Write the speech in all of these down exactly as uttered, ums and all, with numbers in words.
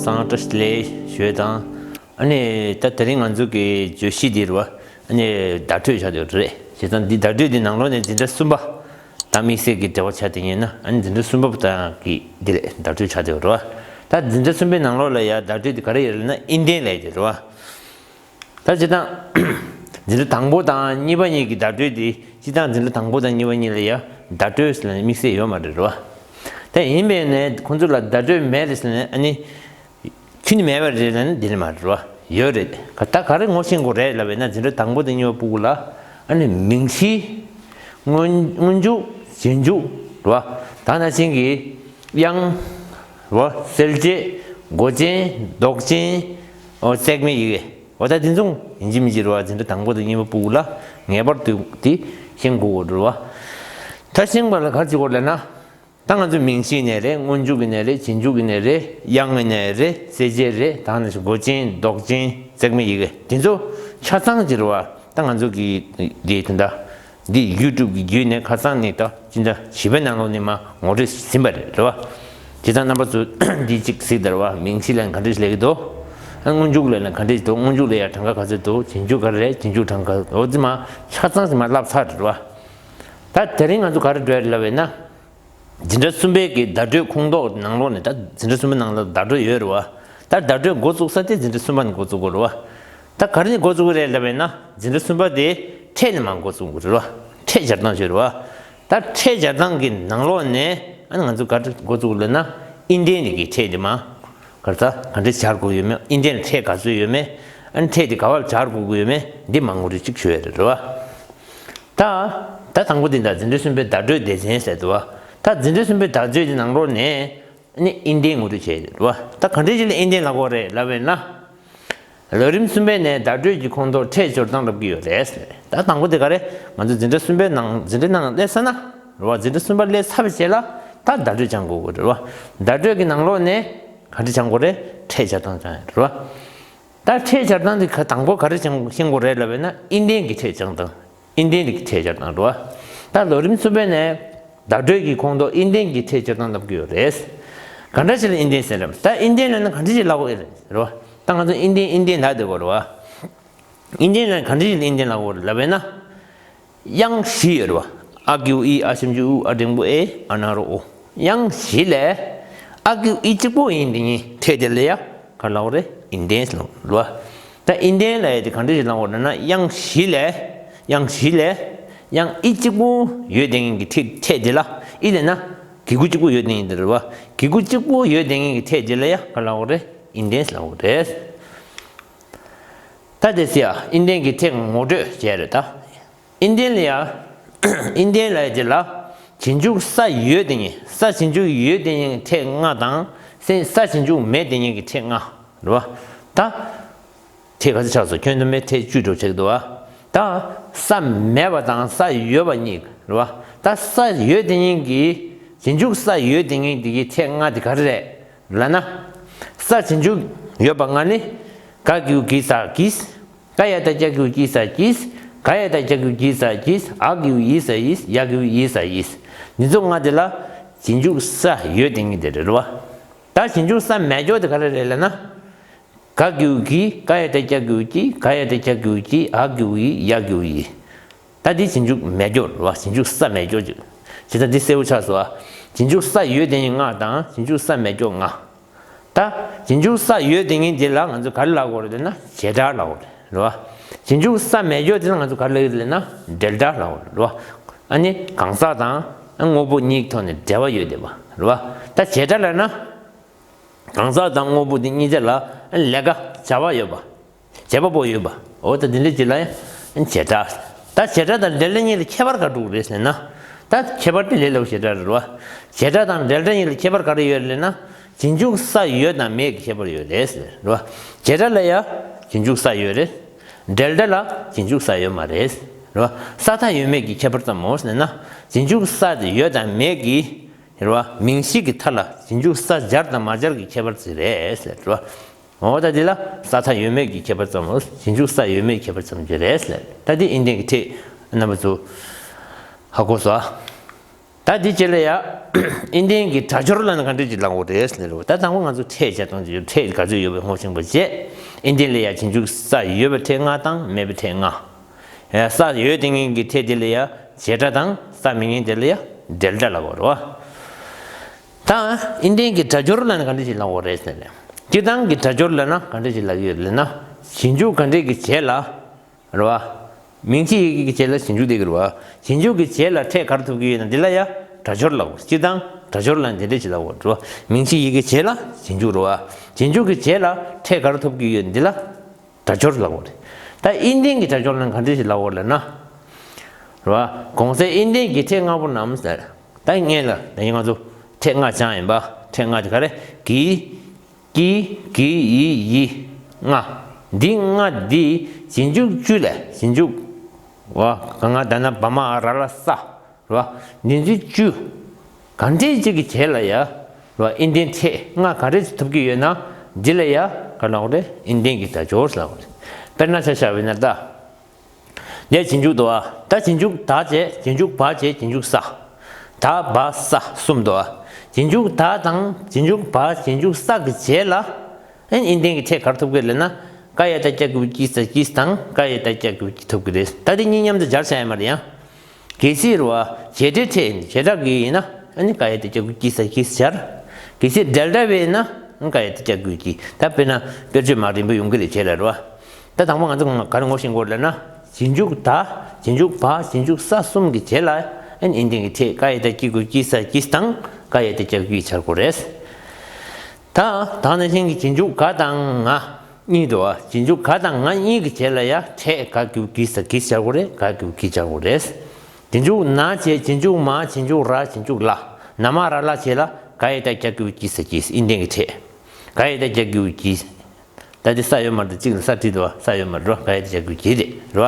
སང་བཀྲ་ཤིས་བདེ་ལེགས་ཞུ་ཡས་དང་། ཨ་ནི་ད་དེ་རིང་ང་ཚོ་གི་བརྗོད་གཞི་འདི་རེད་བ། ཨ་ནི་བརྡ་སྤྲོད་བྱ་དེ་རེད། བྱས་ཙང་འདི་བརྡ་སྤྲོད་འདི་ནང་ལོགས་ནས་འཛིན་གྲྭ་གསུམ་པ་དང་དམིགས་བསལ་གྱི་འབྲེལ་བ་ཆགས་བསྡད་ཡིན་ན། ཨ་ནི་འཛིན་གྲྭ་གསུམ་པ་དང་གི་འདི་ལས་བརྡ་སྤྲོད་བྱ་དེ་རེད་བ། ད་འཛིན་གྲྭ་གསུམ་པའི་ནང་ལོགས་ལ་ཡ་བརྡ་སྤྲོད་འདི་ག་རེ་ཡོད་ལབ་ན་ཨིན་ལྡན་ལབ་ཡས་དེ་རེད་བ། ད་སྤྱིར་བཏང་འཛིན་གྲྭ་དང་པོ་དང་གཉིས་པ་གཉིས་ཀྱི་བརྡ་སྤྲོད་དེ། སྤྱིར་བཏང་འཛིན་གྲྭ་དང་པོ་དང་གཉིས་པ་གཉིས་ལ་ཡ་བརྡ་སྤྲོད་ཟེར་ནས་དམིགས་བསལ་ཡོད་མ་རེད་རེད་བ། ད་ཡིན་པས་ནས་ཁོང་ཚོ་ལ་བརྡ་སྤྲོད་མེད་རེད་ཟེར་ནས་ཨ་ནི་ཁྱོན་ནས་མེད་པ་རེད་ལབ་ན་འདི་ནི་མ་རེད་རེད་བ། ཡོད་རེད། ད་ག་རེ་ངོ་ཤེས་དགོས་རེད་ལབ་པས་ན། འཛིན་གྲྭ་དང་པོ་དང་གཉིས་པ་ཕྲུ་གུ་ལ་ཨ་ནི་མིང་གཞི། སྔོན་སྔོན་འཇུག་རྗེས་འཇུག་རེད་བ། ད་ནང་བཞིན་གྱི་དབྱངས་རེད་བ། གསལ་བྱེད། མགོ་ཅན། འདོགས་ཅན། འོ་བརྩེགས་མའི་ཡི་གེ། འོ་ད་དེ་ཚོ་ཡིན་གཅིག་མིན་གཅིག་རེད་བ། འཛིན་གྲྭ་དང་པོ་དང་གཉིས་པ་ཕྲུ་གུ་ལ་ངེས་པར་དུ་དེ་ཤེས་དགོས་རེད་བ། ད་ཤེས་པ་ལ་ག་རེ་བྱེད་དགོས་ལབ་ན། ད་ང་ཚོ་མིང་གཞི་ནས་རེད། སྔོན་འཇུག་གི་ནས་རེད། རྗེས་འཇུག་གི་ནས་རེད། དབྱངས་གི་ནས་རེད། གསལ་བྱེད་རེད། ད་ནི་མགོ་ཅན། འདོགས་ཅན། བརྩེགས་མའི་ཡི་གེ། དེ་ཚོ་ཆ་ཚང་གཅིག་རེད་བ། ད་ང་ཚོ་གི་འདི་དེ་འདྲ་འདི་ཡུ་ཊུབ་གི་བརྒྱུད་ནས་ཁ་སང་ནས་ད་ཅི་འདྲ་བྱིས་པའི་ནང་ལོགས་ནས་མ་ངོ་སྤྲོད་ཟིན་པ་རེད་རེད་བ། དེ་ད་རྣམ་པ་ཚོ་འདི་གཅིག་གཟིགས་དང་རེད་བ། མིང་གཞི་ལབ་ན་ག་འདྲ་ཞིག་ལབ་ཀྱི་འདུག་ཨ་སྔོན་འཇུག་ལབ་ན་ག་འདྲ་ཞིག་འདུག་སྔོན་འཇུག་ལ་ཡ་གྲངས་ཀ་ག་ཚོད་འདུག་རྗེས་འཇུག་ག་རེ་རེད། རྗེས་འཇུག་གྲངས་ཀ་འོ་ཙི་མ་ཆ་ཚང་ཙི་མ་བསླབ་ཚར་རེད་བ། ད་དེ་རིང་ང་ཚོ་ག་རེ་འགྲོ་ཡ་རེད་ལབ་པས་ན། འཛིན་གྲྭ་གསུམ་པའི་གི་བརྡ་སྤྲོད་ཁོངས་གཏོགས་ནང་ལོགས་ནས། ད་འཛིན་གྲྭ་གསུམ་པའི་ནང་ལ་བརྡ་སྤྲོད་ཡོད་རེད་བ། ད་བརྡ་སྤྲོད་འགོ་བཙུགས་ས་དེ་འཛིན་གྲྭ་གསུམ་པ་ནས་འགོ་བཙུགས་དགོས་རེད་བ། ད་ག་རེ་ནས་འགོ་བཙུགས་ཀྱི་རེད་ལབ་པས་ན། འཛིན་གྲྭ་གསུམ་པ་དེ་ཕྲད་ནས་མར་འགོ་བཙུགས་དགོས་རེད་བ། ཕྲད་སྦྱར་སྟངས་བརྗོད་རེད་བ། ད་ཕྲད་སྦྱར་སྟངས་ཀྱི་ནང་ལོགས་ནས་ཨ་ནི་ང་ཚོ་ག་རེ་འགོ་བཙུགས་ལབ་ན། ཨིན་ལྡན་གྱི་ཕྲད་དེ་མར་ག་རེ་ད་ག་འདྲ་སྦྱར་དགོས་ཡོད་མེད། ཨིན་ལྡན་ལ་ཕྲད་ག་ཚོད་ཡོད་མེད། ཨ་ནི་ཕྲད་དེ་ག་བར་སྦྱར་དགོས་ཀྱི་ཡོད་མེད་འདི་མར་ངོ་སྤྲོད་ཅིག་ཞུ་ཡ་རེད་བ། ད་ད་དང་པོ་དེ་འདྲ་འཛིན་གྲྭ་གསུམ་པའི་བརྡ་སྤྲོད་སྡེ་ཚན་ཟེར་འདུག་བ། ད་འཛིན་གྲྭ་གསུམ་པའི་བརྡ་སྤྲོད་ཀྱི་ནང་ལོགས་ནས་ནི་ཨིན་ལྡན་ངོ་སྤྲོད་བྱས་ཡོད་རེད་བ། ད་ག་འདྲའི་ཆེད་ལ་ཨིན་ལྡན་ལབ་དགོས་རེད་ལབ་པས་ན། ལོ་རིམ་གསུམ་པའི་ནས་བརྡ་སྤྲོད་ཀྱི་ཁོངས་གཏོགས་ཕྲད་སྦྱོར་སྟངས་ལབ་ཀྱི་ཡོད་རེད། ད་དང་པོ་དེ་ག་རེ། ང་ཚོ་འཛིན་གྲྭ་གསུམ་པའི་ནང་འཛིན་གྲྭ་ནང་སླེབས་ས་ན་རེད་བ། འཛིན་གྲྭ་གསུམ་པ་སླེབས་ཚར་བའི་རྗེས་ལ་ད་བརྡ་སྤྲོད་སྦྱང་དགོས་ཀྱི་རེད་བ། བརྡ་སྤྲོད་ཀྱི་ནང་ལོགས་ནས་ག་འདྲ་སྦྱང་དགོས་རེད། ཕྲད་སྦྱར་སྟངས་སྦྱང་ཡ་རེད་བ། ད་ཕྲད་སྦྱར་སྟངས་དེ་ག་དང་པོ་ག་རེ་སྦྱང་ཤེས་དགོས་རེད་ལབ་པས་ན། ཨིན་ལྡན་གྱི་ཕྲད་སྦྱར་སྟངས། ཨིན་ལྡན་གྱི་ཕྲད་སྦྱར་སྟངས་རེད་བ། ད་ལོ་རིམ་གསུམ་པའི་ནས་བརྡ་སྤྲོད་ཀྱི་ཁོངས་གཏོགས་ཨིན་ལྡན་གྱི་ཕྲད་སྦྱར་སྟངས་ལབ་ཀྱི་ཡོད་རེད། ག་འདྲ་ཞིག་ལ་ཨིན་ལྡན་ཟེར་རམ། ད་ཨིན་ལྡན་ལབ་ན་ག་འདྲ་ཞིག་ལབ་དགོས་རེད་བ། ད་ང་ཚོ་ཨིན་ལྡན་ཨིན་ལྡན་ལབ་བསྡད་དགོས་རེད་བ། ཨིན་ལྡན་ལབ་ན་ག་འདྲ་ཞིག་ལ་ཨིན་ལྡན་ལབ་དགོས་རེད་ལབ་པས་ན། དབྱངས་བཞི་ཡོད་རེད་བ། ཨ་གི་གུ་ཨི། ཨ་ཞབས་ཀྱུ་ཨུ། ཨ་འགྲེང་བུ་ཨེ། ཨ་ན་རོ་ཨོ། དབྱངས་བཞི་ལས་ཨ་གི་གུ་ཨི་གཅིག་པོ་ཡིན་དེ་ཉིད་ཕྲད་དེ་ལ་ཡ་ག་རེ་ལབ་དགོས་རེད། ཨིན་ལྡན་ལབ་དགོས་རེད་བ། ད་ཨིན་ལྡན་ལབ་ཡ་དེ་ག་འདྲ་ཞིག་ལབ་དགོས་རེད་ན། དབྱངས་བཞི་ལས། དབྱངས་བཞི་ལས་དབྱངས་ཨི་གཅིག་པོ་ཡོད་དེ་ཉིད་ཀྱི་ཕྲད་ཕྲད་དེ་ལ། ཨི་ལབ་ན་གི་གུ་གཅིག་པོ་ཡོད་དེ་ཉིད་དེ་རེད་བ། གི་གུ་གཅིག་པོ་ཡོད་དེ་ཉིད་ཀྱི་ཕྲད་དེ་ལ་ཡ་ག་རེ་ལབ་དགོས་རེད། ཨིན་ལྡན་ལབ་དགོས་རེད། ད་དེ་སི་ཡ་ཨིན་ལྡན་གྱི་ཕྲད་ངོ་སྤྲོད་བྱས་རེད་ད། ཨིན་ལྡན་ལ་ཡ། ཨིན་ལྡན་ལབ་ཡ་དེ་ལ་རྗེས་འཇུག་ས་ཡོད་དེ་ཉིད། ས་རྗེས་འཇུག་ཡོད་དེ་ཉིད་ཀྱི་ཕྲད་ལྔ་དང་། ས་ས་རྗེས་འཇུག་མེད་དེ་ཉིད་ཀྱི་ཕྲད་ལྔ་རེད་བ། ད་ཕྲད་ག་ཚོད་ཆགས་སོང་། ཁྱོན་བསྡོམས་ནས་ཕྲད་བཅུ་འགྲོ་ཆགས་ཀྱི་འདུག་བ། ད་ས་མེད་པ་དང་ས་ཡོད་པ་གཉིས་རེད་བ། ད་ས་ཡོད་དེ་ཉིད་ཀྱི་རྗེས་འཇུག་ས་ཡོད་དེ་ཉིད་དེ་གི་ཕྲད་ལྔ་དེ་ག་རེ་རེད་ལབ་ན། ས་རྗེས་འཇུག་ཡོད་པ་ལྔ་ནི། ག་གི་གུ་གི་ས་གིས། ཀ་ཡ་བཏགས་ཀྱ་གི་གུ་ཀྱི་ས་ཀྱིས། ག་ཡ་བཏགས་ཀྱ་གི་གུ་ཀྱི་ས་ཀྱིས། འ་གི་གུ་འི་ས་འིས། ཡ་གི་གུ་ཡི་ས་འིས། འདི་ཚོ་ལྔ་དེ་ལ་རྗེས་འཇུག་ས་ཡོད་དེ་ཉིད་དེ་རེད་བ། ད་རྗེས་འཇུག་ས་མེད་སྐྱོ་དེ་ག་རེ་རེད་ལབ་ན། ག་གི་གུ་གི། ཀ་ཡ་བཏགས་ཀྱ་གི་གུ་ཀྱི། ག་ཡ་བཏགས་ཀྱ་གི་གུ་ཀྱི། འ་གི་གུ་འི། ཡ་གི་གུ་ཡི། ད་འདི་རྗེས་འཇུག་མེད་སྐྱོ་རེད་བ། རྗེས་འཇུག་ས་མེད་སྐྱོ་ཅིག། བྱས་ཙང་འདི་གསལ་པོ་ཆགས་སོང་བ། རྗེས་འཇུག་ས་ཡོད་དེ་ཉིད་ལྔ་དང་རྗེས་འཇུག་ས་མེད་སྐྱོ་ལྔ། ད་རྗེས་འཇུག་ས་ཡོད་དེ་ཉིད་དེ་ལ་ང་ཚོ་ག་རེ་ལབ་དགོས་རེད་ལབ་ན། བྱེད་སྒྲ་ལབ་དགོས་རེད་བ། རྗེས་འཇུག་ས་མེད་སྐྱོ་དེ་ལ་ང་ཚོ་ག་རེ་ལབ་ཀྱི་རེད་ལབ་ན། འབྲེལ་སྒྲ་ལབ་དགོས་རེད་བ། ཨ་ནི་གང་ཟག་དང་དངོས་པོ་གཉིས་ཀྱི་ཐོག་ནས་འབྲེལ་བ་ཡོད་བསྡད་པ་རེད་བ། ད་བྱེད་སྒྲ་ལབ་ན། གང་ཟག་དང་དངོས་པོ་དེ་གཉིས་ཆ་ལ་ལས་ཀ་བྱ་བ་ཡོད་པ། བྱེད་པ་པོ་ཡོད་པ། འོ་ད་དེ་འདྲ་ཅིག་ལ་ཡང་བྱེད་སྒྲ། ད་བྱེད་སྒྲ་དང་འབྲེལ་སྒྲ་གཉིས་ལ་ཁྱད་པར་ག་འདྲ་རེད་ཟེར་ན། ད་ཁྱད་པར་དེ་ལས་སླ་པོ་ཞེ་དྲག་རེད་བ། བྱེད་སྒྲ་དང་འབྲེལ་སྒྲ་གཉིས་ལ་ཁྱད་པར་ག་རེ་ཡོད་རེད་ན། རྗེས་འཇུག་ས་ཡོད་དང་མེད་ཀྱི་ཁྱད་པར་ཡོད་རེད་ཟེར་རེད་བ། བྱེད་སྒྲ་ལ་ཡང་རྗེས་འཇུག་ས་ཡོད་རེད། འབྲེལ་སྒྲ་ལ་རྗེས་འཇུག་ས་ཡོད་མ་རེད་ཟེར་རེད་བ། ས་མཐའ་ཡོད་མེད་ཀྱི་ཁྱད་པར་ཙམ་མོ་ཟེར་ན། རྗེས་འཇུག་ས་དེ་ཡོད་དང་མེད་ཀྱི་རེད་བ། མིང་གཞི་གི་མཐའ་ལ་རྗེས་འཇུག་ས་སྦྱར་དང་མ་སྦྱར་གྱི་ཁྱད་པར་ཅིག་རེད་ཟེར་རེད་བ། འོ་ད་འདི་ལ་ས་མཐའ་ཡོད་མེད་ཀྱི་ཁྱད་པར་ཙམ་མོ། རྗེས་འཇུག་ས་ཡོད་མེད་ཀྱི་ཁྱད་པར་ཙམ་ཅིག་རེད་ཟེར། ད་འདི་ཨིན་ལྡན་གྱི་ཕྲད་རྣམ་པ་ཚོ་ཧ་གོ་སོང་ཨ། ད་ ད་འདི་རྗེས་ལ་ཡ། ཨིན་ལྡན་གྱི་སྒྲ་སྦྱོར་ལབ་ན་ག་འདྲ་ཅིག་ལབ་དགོས་རེད་ཟེར་ནས་རེད་བ། ད་དང་པོ་ང་ཚོ་ཕྲད་བྱས་གཏོང་རྒྱུ་ཡོད། ཕྲད་ག་ཚོད་ཡོད་པའི་སྔོན་ཕྱིན་པ་བྱས། ཨིན་ལྡན་ལ་ཡ་རྗེས་འཇུག་ས་ཡོད་པའི་ཕྲད་ལྔ་དང་མེད་པའི་ཕྲད་ལྔ། ཡ། ས་ཡོད་དེ་ངེས་ཀྱི་ཕྲད་དེ་ལ་ཡ་བྱེད་སྒྲ་དང་། ས་མེད་ངེས་དེ་ལ་ཡ་འབྲེལ་སྒྲ་ལབ་དགོས་རེད་བ། ད་ཨིན་ལྡན་གྱི་སྒྲ་སྦྱོར་ལབ་ན་ག་འདྲ་ཅིག་ལབ་དགོས་རེད་ཟེར་ནས། སྤྱིར་བཏང་གི་སྒྲ་སྦྱོར་ལབ་ན་ག་འདྲ་ཅིག་ལབ་ཀྱི་ཡོད་ལབ་ན། རྗེས་འཇུག་ག་འདྲས་ཀྱི་རྗེས་ལ། རེད་བ། མིང་གཞི་ཡི་གེ་གི་རྗེས་ལ་རྗེས་འཇུག་བསྡད་ཀྱི་རེད་བ། རྗེས་འཇུག་གི་རྗེས་ལ་ཕྲད་ག་རེ་ཐོབ་ཀྱི་ཡོད་ན་འདི་ལ་ཡ་སྒྲ་སྦྱོར་ལབ་དགོས། སྤྱིར་བཏང་སྒྲ་སྦྱོར་ལབ་ན་འདི་འདྲས་ཅིག་ལབ་དགོས་རེད་བ། མིང་གཞི་ཡི་གེ་རྗེས་ལ་རྗེས་འཇུག་རེད་བ། རྗེས་འཇུག་གི་རྗེས་ལ་ཕྲད་ག་རེ་ཐོབ་ཀྱི་ཡོད་འདི་ལ་སྒྲ་སྦྱོར་ལབ་དགོས་རེད། ད་ཨིན་ལྡན་གྱི་སྒྲ་སྦྱོར་ལབ་ན་ག་འདྲས་ཅིག་ལབ་དགོས་ལབ་ན། རེད་བ། གོང་གསལ་ཨིན་ལྡན་གྱི་ཕྲད་ལྔ་པོ་རྣམས་ཟེར། ད་སྔོན་ལ་ད་ཡིན་ང་ཚོ་ཕྲད་ལྔ་སྦྱངས་ཡིན་པ། ཕྲད་ལྔ་དེ་ག་རེ། གི། ཀྱི། གི་ཡི་ཡི། ལྔ། འདི་ལྔ་འདི་རྗེས་འཇུག་བཅུ་ལས་རྗེས་འཇུག་བ། ག་ང་ད་ན་བ་མ་ར་ལ་ས། རེད་བ། འདི་ཚོ་བཅུ། ག་འདྲས་ཅིག་གི་རྗེས་ལ་ཡ། རེད་བ། ཨིན་ལྡན་ཕྲད་ལྔ་ག་འདྲས་ཅིག་ཐོབ་ཀྱི་ཡོད་ན། འདི་ལ་ཡ་ག་ལབ་དགོས་རེད། ཨིན་ལྡན་གྱི་སྒྲ་སྦྱོར་ལབ་དགོས་རེད། དཔེར་ན་ཆ་བཞག་པ་ཡིན་ན་ད། འདིར་རྗེས་འཇུག་འདུག་བ། ད་རྗེས་འཇུག་ད་བྱས། རྗེས་འཇུག་བ་བྱས། རྗེས་འཇུག་ས། ད་བ་ས་གསུམ་འདུག་བ། རྗེས་འཇུག་ད་དང་རྗེས་འཇུག་བ། རྗེས་འཇུག་ས་གི་རྗེས་ལ། ཨན་ཨིན་ལྡན་གྱི་ཕྲད་ག་རེ་ཐོབ་ཀྱི་རེད་ལབ་ན། ཀ་ཡ་བཏགས་ཀྱ་གི་གུ་ཀྱི་ས་ཀྱིས་དང་། ཀ་ཡ་བཏགས་ཀྱ་གི་གུ་ཀྱི་ཐོབ་ཀྱི་རེད། ད་དེ་གཉིས་མཉམ་དུ་སྦྱར་བྱ་ཡ་མ་རེད་ཡ། གལ་སྲིད་རེད་བ། བྱེད་སྒྲའི་ཕྲད་ཡིན། བྱེད་སྒྲ་གི་ཡིན་ན། ཨ་ནི་ཀ་ཡ་བཏགས་ཀྱ་གི་གུ་ཀྱི་ས་ཀྱིས་སྦྱར། གལ་སྲིད་འབྲེལ་སྒྲ་བས་ན། ཀ་ཡ་བཏགས་ཀྱ་གི་གུ་ཀྱི། ད་དཔེར་ན་དཔེར་བརྗོད་མ་རིམ་པ་ཡོང་གི་རེད་བྱས་ལ་རེད་བ། ད་དང་པོ་ང་ཚོ་ག་རེ་ངོ་ཤེས་དགོས་ལབ་ན། རྗེས་འཇུག་ད། རྗེས་འཇུག་བ། རྗེས་འཇུག་ས་གསུམ་གྱི་རྗེས་ལ། ཨ་ནི་ཨིན་ལྡན་གྱི་ཕྲད་ཀ་ཡ་བཏགས་ཀྱི་གུ་ཀྱི་ས་ཀྱིས་དང་། ཀ་ཡ་བཏགས་ཀྱ་གི་གུ་ཀྱིས་སྦྱར་དགོས་རེད། ད་དེ་ནང་བཞིན་གྱི་རྗེས་འཇུག་ག་དང་ང་གཉིས་འདུག་བ། རྗེས་འཇུག་ག་དང་ང་གཉིས་ཀྱི་རྗེས་ལ་ཡ་ཕྲད་ག་གི་གུ་གི་ས་གིས་སྦྱར་དགོས་རེད། ག་གི་གུ་གིས་སྦྱར་དགོས་རེད། རྗེས་འཇུག་ན་བྱས། རྗེས་འཇུག་མ། རྗེས་འཇུག་ར། རྗེས་འཇུག་ལ། ན་མ་ར་ལ་བྱས་ལ་ཀ་ཡ་བཏགས་ཀྱ་གི་གུ་ཀྱི་ས་ཀྱིས། ཨིན་ལྡན་གྱི་ཕྲད། ཀ་ཡ་བཏགས་ཀྱ་གི་གུ་ཀྱི། ད་དེ་ས་ཡོད་མ་རེད། གཅིག་ལ་ས་བྲིས་འདུག་བ། ས་ཡོད་མ་རེད་རོ། ཀ་ཡ་བཏགས་ཀྱ་གི་གུ་ཀྱི་རེད་རོ།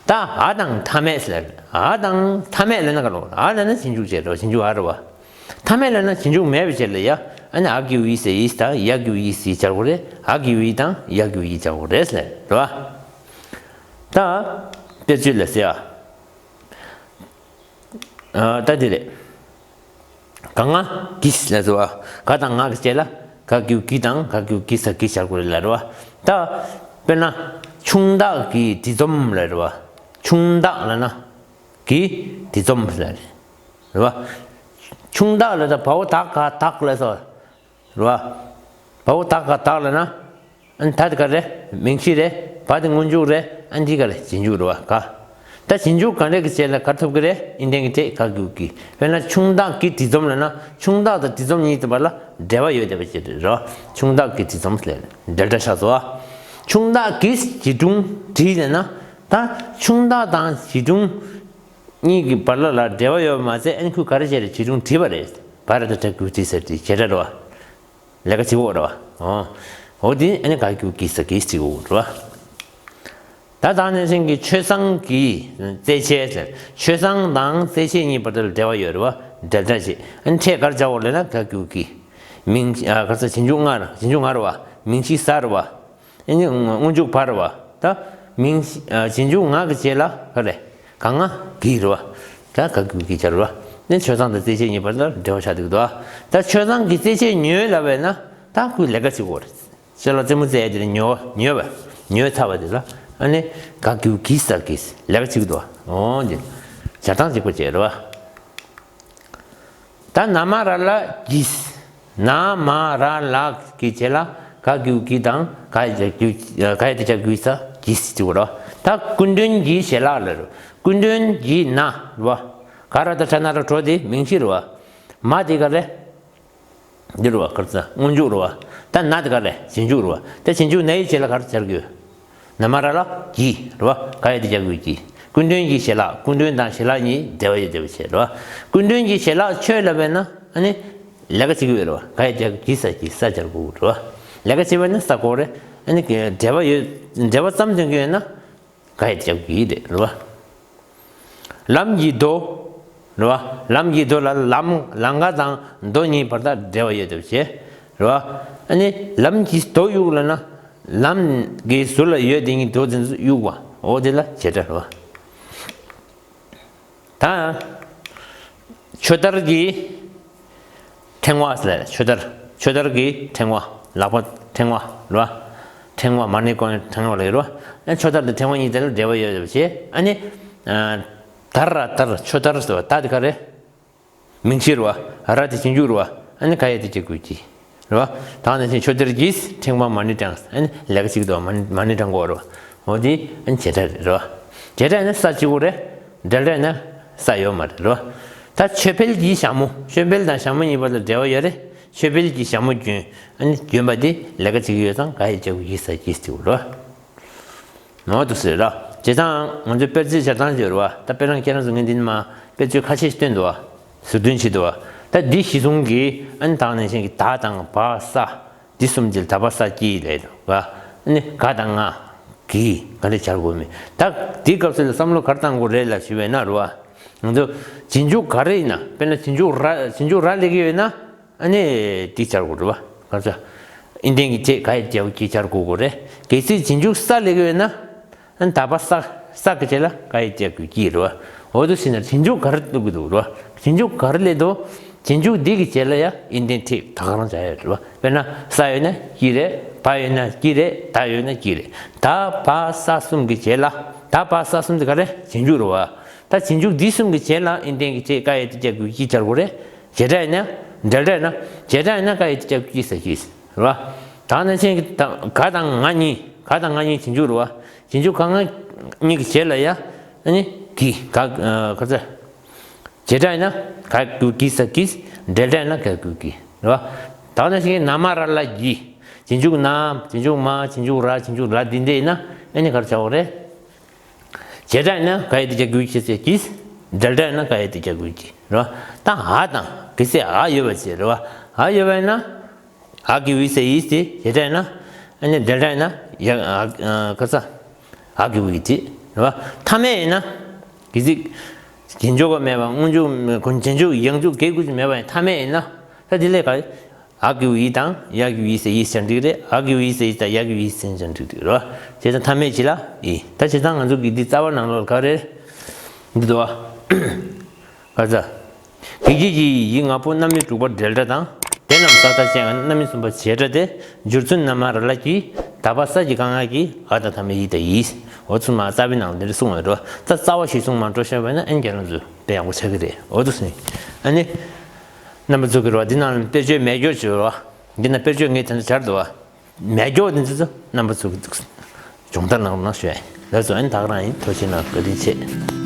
ད་འ་དང་མཐའ་མེད་ཟེར། འ་དང་མཐའ་མེད་ལབ་ན་ག་ལོ། འ་ལབ་ན་རྗེས་འཇུག་བྱས་རོ། རྗེས་འཇུག་འ་རེད་བ། མཐའ་མེད་ལབ་ན་རྗེས་འཇུག་མེད་པའི་ཕྱིར་ལ་ཡ། ཨ་ནི་འ་གི་གུ་འི་ས་འི་དང་། ཡ་གི་གུ་ཡི་སི་སྦྱར་དགོས་རེད། འ་གི་གུ་འི་དང་། ཡ་གི་གུ་ཡི་སྦྱར་དགོས་རེད་ཟེར་རེད་བ། ད་དཔེར་བརྗོད་ལ་ཟེར་ཨ། ད་འདི་རེད། ག་ང་གིས་ལ་ཟེར་བ། ག་དང་ང་གི་རྗེས་ལ་ག་གི་གུ་གི་དང་། ག་གི་གུ་གི་ས་གིས་སྦྱར་དགོས་རེད་ལ་རེད་བ། ད་དཔེར་ན་ཆུང་བདག་གི་འབྲི་རྩོམ་ལ་རེད་བ། ཆུང་བདག་ལབ་ན་གི་འབྲི་རྩོམ་ལ་རེད། རེད་བ། ཆུང་བདག་ལ་ད་བའོ་དག་ག་བདག་ལ་ཟེར་བ། རེད་བ། བའོ་དག་ག་བདག་ལབ་ན། ཨ་ནི་ད་དེ་ག་རེད། མིང་གཞི་རེད། བ་དེ་སྔོན་འཇུག་རེད། ཨ་ནི་འདི་ག་རེད། རྗེས་འཇུག་རེད་བ། ག་ད་རྗེས་འཇུག་ག་འདྲ་གི་རྗེས་ལ་ག་རེ་ཐོབ་ཀྱི་རེད། ཨིན་ལྡན་གྱི་ཕྲད་ག་གི་གུ་གི། དཔེར་ན་ཆུང་བདག་གི་འབྲི་རྩོམ་ལབ་ན། ཆུང་བདག་དང་འབྲི་རྩོམ་གཉིས་ཀྱི་བར་ལ་འབྲེལ་བ་ཡོད་བསྡད་པ་ཅིག་རེད་རོ། ཆུང་བདག་གི་འབྲི་རྩོམ་ལབ་ནས་འབྲེལ་སྒྲ་བཞག་སོ། ཆུང་བདག་གིས་བྱིས་སྒྲུང་བྲིས་ལབ་ན། ད་ཆུང་བདག་དང་བྱིས་སྒྲུང་གཉིས་ཀྱི་བར་ལ་ལ་འབྲེལ་བ་ཡོད་པ་མ་ཟད། ཨ་ནི་ཁོས་ག་རེ་བྱས་རེད། བྱིས་སྒྲུང་བྲིས་པ་རེད། བ་ར་བཏགས་བྲ་གི་གུ་བྲིས་ཟེར་དེ་བྱེད་སྒྲ་རེད་བ། ལས་ཀ་བྱེད་ཀྱི་ཡོད་རེད་བ། འོ། འོ་དེ་ཨ་ནི་ག་གི་གུ་གི་ས་གིས་བྲིས་ཀྱི་ཡོད་རེད་བ། ད་དེ་ནང་བཞིན་གྱི་ཆོས་བཟང་གི་རྩེད་ཆས་ཟེར། ཆོས་བཟང་དང་རྩེད་ཆས་གཉིས་བར་དུ་ལ་འབྲེལ་བ་ཡོད་རེད་བ། འབྲེལ་སྒྲ་བྱེད། ཨ་ནི་ཕྲད་ག་རེ་སྦྱར་དགོས་ལབ་ན་ག་གི་གུ་གི། མིང་ཨ་ག་རེ་ཟེར། རྗེས་འཇུག་ང་རེད། རྗེས་འཇུག་ང་རེད་བ། མིང་གཞི་ས་རེད་བ། ཨ་ནི་སྔོན་འཇུག་བ་རེད་བ། ད་མིང་ཨ་རྗེས་འཇུག་ང་གི་རྗེས་ལ་ག་རེ། ག་ང་གི་རེད་བ། ད་ག་གི་གུ་གི་སྦྱར་རེད་བ། ཨ་ནི་ཆོས་བཟང་དང་རྩེད་ཆས་གཉིས་བར་ལ་འབྲེལ་བ་ཆགས་འདུག་ད། ད་ཆོས་བཟང་གིས་རྩེད་ཆས་ཉོས་ལབ་པས་ན། ད་ཁོས་ལས་ཀ་བྱེད་ཀྱི་ཡོད་རེད། ཅ་ལག་རྩེད་མོ་རྩེ་ཡ་དེ་ལ་ཉོ་ཉོས་པ། ཉོས་ཚར་བ་དེ་ལ་ཨ་ནི་ག་གི་གུ་གི་ས་གིས་ལས་ཀ་བྱེད་ཀྱི་འདུག་བ། འོ་འདི་སྦྱར་སྟངས་གཅིག་པ་བྱས་རེད་བ། ད་ན་མ་ར་ལ་གིས། ན་མ་ར་ལ་གི་རྗེས་ལ་ག་གི་གུ་གི་དང་། ག་ཡ་བཏགས་ག་གི་གུ་ག་ཡ་བཏགས་གི་གུ་གི་ས་གིས་ཟེར་གྱི་ཡོད་རེད་བ། ད་སྐུ་མགྲོན་གྱི་ཞལ་ལག་ལ་རེད། སྐུ་མགྲོན་གྱི་ན་རེད་བ། ག་ར་བཏགས་གྲ་ན་རོ་གྲོ་དེ་མིང་གཞི་རེད་བ། མ་དེ་ག་རེ། འདི་རེད་བ། ག་རེ་ཟེར། སྔོན་འཇུག་རེད་བ། ད་ན་དེ་ག་རེ། རྗེས་འཇུག་རེད་བ། ད་རྗེས་འཇུག་ན་ཡི་རྗེས་ལ་ག་རེ་སྦྱར་དགོས། ན་མ་ར་ལ་གི་རེད་བ། ག་ཡ་བཏགས་ག་གི་གུ་གི། སྐུ་མགྲོན་གྱི་ཞལ་ལག་སྐུ་མགྲོན་དང་ཞལ་ལག་གཉིས་འབྲེལ་བ་ཡོད་བསྡད་པ་བྱས་རེད་བ། སྐུ་མགྲོན་གྱི་ཞལ་ལག་མཆོད་ལབ་པས་ན་ཨ་ནི་ལས་ཀ་བྱེད་ཀྱི་ཡོད་རེད་བ། ག་ཡ་བཏགས་ག་གི་གུ་གི་ས་གིས་ས་སྦྱར་དགོས་རེད་བ། ལས་ཀ་བྱེད་པ་ནི་ས་དགོས་རེད། ཨ་ནི་འབྲེལ་བ་ཡོད། འབྲེལ་བ་ཙམ་འདོན་གྱི་ཡོད་ན། ག་ཡ་བཏགས་ག་གི་གུ་གི་རེད་རེད་བ། ལམ་གྱི་མདོ། རེད་བ། ལམ་གྱི་མདོ་ལ་ལམ་ལམ་ཀ་དང་མདོ་གཉིས་བར་དུ་འབྲེལ་བ་ཡོད་བསྡད་པ་བྱས། རེད་བ། ཨ་ནི་ལམ་གྱི་མདོ་དབྱུག་ལབ་ན། ལམ་གྱི་ཟུར་ལ་ཡོད་དེ་གཉིས་མདོ་དེ་ཚོ་དབྱུག་པ། འོ་དེ་ལ་བྱེད་སྒྲ་རེད་བ། ད། ཆོས་དར་གྱི་ཕྲེང་བ་ཟེར། ཆོས་དར། ཆོས་དར་གྱི་ཕྲེང་བ། ལག་པ་ཕྲེང་བ་རེད་བ། ཕྲེང་བ་མ་ཎི་བསྐོར་ཕྲེང་བ་ལ་ཡོད་རེད་བ། ཨ་ཆོས་དར་དང་ཕྲེང་བ་གཉིས་དེ་ལ་འབྲེལ་བ་ཡོད་པ་བྱས། ཨ་ནི། ཨ་དར་ར་དར། ཆོས་དར་ཟེར་བ་དར་དེ་ག་རེ། མིང་ཚིག་རེད་བ། ར་དེ་རྗེས་འཇུག་རེད་བ། ཨ་ནི་ག་ཡ་དེ་རྒྱག་དགོས་ཀྱི་རེད་བ། ད་ནང་བཞིན་ཆོས་དར་གྱིས་ཕྲེང་བ་མ་ཎི་བགྲངས། ཨ་ནི་ལས་ཀ་གཅིག་འདུག་བ། མ་ཎི་མ་ཎི་བགྲང་དགོས་རེད་བ། འོ་དེ་ཨ་ནི་བྱེད་སྒྲ་རེད་བ། བྱེད་སྒྲ་ཡིན་ན་ས་གཅིག་པོ་རེད། འབྲེལ་སྒྲ་ཡིན་ན་ས་ཡོད་མ་རེད་བ། ད་ཆོས་འཕེལ་གྱི་ཞྭ་མོ། ཆོས་འཕེལ་དང་ཞྭ་མོ་གཉིས་བར་ལ་འབྲེལ་བ་ཡོད་རེད། ཆོས་འཕེལ་གྱི་ཞྭ་མོ་གྱོན། ཨ་ནི་གྱོན་པ་དེ་ལས་ཀ་བྱེད་ཀྱི་ཡོད་ཙང་ག་ཡ་རྒྱག་དགོས་ཀྱི་ས་གྱིས་ཟེར་བ་རེད་བ། ནོར་འདུག་ཟེར་ར། བྱས་ཙང་ང་ཚོའི་དཔེར་བརྗོད་སྦྱར་སྟངས་ཡོད་རེད་བ། ད་དཔེར་ན་ཁྱེད་རང་ཚོ་ངས་འདི་ནས་མར་དཔེར་བརྗོད་ཁ་ཤས་ཤིག་བཏོན་འདུག་བ། ཟུར་འདོན་བྱས་འདུག་བ། ད་འདི་གཞི་བཟུང་གིས་ཨ་ནི་ད་ག་ནང་བཞིན་གྱི་ད་དང་བ་ས། འདི་གསུམ་གྱི་ད་བ་ས་ཀྱི་ལས་འདུག་བ། ཨ་ནི་ག་དང་ང་གི་ག་རེ་སྦྱར་དགོས་མིན། ད་འདི་སྐབས་སུ་ལ་བསམ་བློ་ག་རེ་བཏང་དགོས་རེད་ལབ་ཞུས་པ་ཡིན་ན་རེད་བ། ང་ཚོ་རྗེས་འཇུག་ག་རེ་ཡིན་ན། དཔེར་ན་རྗེས་འཇུག་ར། རྗེས་འཇུག་ར་སླེབས་ཀྱི་ཡོད་ན། ཨ་ནི་འདི་སྦྱར་དགོས་རེད་བ། ག་ཚོད། ཨིན་ལྡན་གྱི་རྗེས་ག་ཡ་རྒྱག་དགོས་ཀྱི་སྦྱར་དགོས་དགོས་རེད། གལ་སྲིད་རྗེས་འཇུག་ས་སླེབས་ཀྱི་ཡོད་ན། ཨ་ནི་ད་བ་ས། ས་གི་རྗེས་ལ་ག་ཡ་རྒྱག་དགོས་ཀྱི་རེད་བ། འོ་དེ་བྱས་ན་རྗེས་འཇུག་ག་རེ་བླུག་གི་འདུག་རེད་བ། རྗེས་འཇུག་ག་རེ་སླེབས་འདུག་རྗེས་འཇུག་འདི་གི་རྗེས་ལ་ཡ་ཨིན་ལྡན་ཏེ་ད་ག་རང་སྦྱར་ཡ་རེད་བ། དཔེར་ན་ས་ཡོད་ན་ཀྱི་རེད། བ་ཡོད་ན་ཀྱི་རེད། ད་ཡོད་ན་ཀྱི་རེད། ད་བ་ས་གསུམ་གི་རྗེས་ལ། ད་བ་ས་གསུམ་དེ་ག་རེ། རྗེས་འཇུག་རེད་བ། ད་རྗེས་འཇུག་འདི་གསུམ་གྱི་རྗེས་ལ་ཨིན་ལྡན་གྱི་རྗེས་ག་ཡ་དེ་རྒྱག་དགོས་ཀྱི་སྦྱར་དགོས་རེད། བྱེད་སྒྲ་ཡིན་ན། འབྲེལ་སྒྲ་ཡིན་ན། བྱེད་སྒྲ་ཡིན་ན་ག་ཡ་དེ་རྒྱག་དགོས་ཀྱི་ས་ཀྱི་རེད་བ། ད་ནང་བཞིན་གྱི་ད་ག་དང་ང་གཉིས། ག་དང་ང་གཉིས་རྗེས་འཇུག་རེད་བ། རྗེས་འཇུག་ག་ང་གཉིས་ཀྱི་རྗེས་ལ་ཡ། ཨ་ནི་གི་ག་ག་ཚོད། བྱེད་སྒྲ་ཡིན་ན་ག་དགོས་ཀྱི་ས་ཀྱི། འབྲེལ་སྒྲ་ཡིན་ན་ག་དགོས་ཀྱི་རེད་བ། ད་ནང་བཞིན་གྱི་ན་མ་ར་ལ་གྱི། རྗེས་འཇུག་ན། རྗེས་འཇུག་མ། རྗེས་འཇུག་ར། རྗེས་འཇུག་ལ་འདི་འདྲ་ཡིན་ན་ཨ་ནི་ག་རེ་བྱ་དགོས་རེད། བྱེད་སྒྲ་ཡིན་ན་ག་ཡ་དེ་རྒྱག་དགོས་ཀྱི་ཟེར་གྱིས། འབྲེལ་སྒྲ་ཡིན་ན་ག་ཡ་དེ་རྒྱག་དགོས་ཀྱི་རེད་བ། ད་འ་དང་གི་སའི་འ་ཡོད་པ་བྱས་རེད་བ། འ་ཡོད་པ་ཡིན་ན། འ་གི་འི་ཟེར་ཡིས་ཏེ་བྱེད་སྒྲ་ཡིན་ན། ཨ་ནི་འབྲེལ་སྒྲ་ཡིན་ན་ཡ་འ་ག་ས། འ་གི་འི་ཏེ་རེད་བ། མཐའ་མེད་ཡིན་ན། གི་ཟིག་རྗེས་འཇུག་ག་མེད་པ། སྔོན་འཇུག་གོ་རྗེས་འཇུག་ཡང་འཇུག་གེ་གུ་ཅིག་མེད་པ་ཡིན། མཐའ་མེད་ཡིན་ན། ད་དེ་ལས་ག་ཡ། འ་གི་འི་དང་ཡ་གི་འི་ཟེར་ཡིས་ཀྱང་འགྲིག་རེད། འ་གི་འི་ཟེར་ཡིས་དང་ཡ་གི་འི་ཟེར་ཡིས་ཀྱང་འགྲིག་འགྲིག་རེད་བ། བྱས་ཙང་མཐའ་མེད་ཅིག་ལ་འི། ད་བྱས་ཙང་ང་ཚོ་གི་འདི་རྩ་བ་ནང་ལོགས་ག་རེ་འདི་འདུག་བ། ག་ཚ། གི་གི་གི་ཡི་ང་པོ་རྣམ་དབྱེ་དྲུག་པ་འབྲེལ་སྒྲ་དང་། དེ་རྣམས་ས་མཐའ་ཅན། རྣམ་དབྱེ་གསུམ་པ་བྱེད་སྒྲ་སྟེ། སྦྱོར་ཚུལ་ན་མ་ར་ལ་གྱི། ད་བ་ས་ཀྱི་ག་ང་གི་འ་དང་མཐའ་མེད་ཡི་དང་ཡིས། འོ་ཚུལ་མ་རྩ་བའི་ནང་འདི་འདྲ་གསུངས་ཡོད་རེད་བ། ད་རྩ་བ་ཞིག་གསུངས་མ་འགྲོ་ཤེས་པ་ན་ཨན་རྒྱལ་ལ་འཛུལ་དཔེ་ཡག་པོ་ཆགས་ཀྱི་རེད། འོ་འདུག་སེ། ཨ་ནི། རྣམ་པ་ཚོ་གི་རེད་བ། འདི་ནང་ལ་དཔེར་བརྗོད་མེད་སྐྱོར་བྱོས་རེད་བ། འདི་ན་དཔེར་བརྗོད་ངས་དེ་འདྲ་སྦྱར་འདུག་བ། མེད་སྐྱོར་འདི་ཚོ་རྣམ་པ་ཚོ་གི་འདུག་སྦྱོང་བརྡར་གནང་རོགས་གནང་ཞུ་ཡ་ཡིན། ལགས་སོ། ཨ་ནི་ད་ག་རང་ཡིན། ཐུགས་རྗེ་གནང་། བཀའ་དྲིན་ཆེ།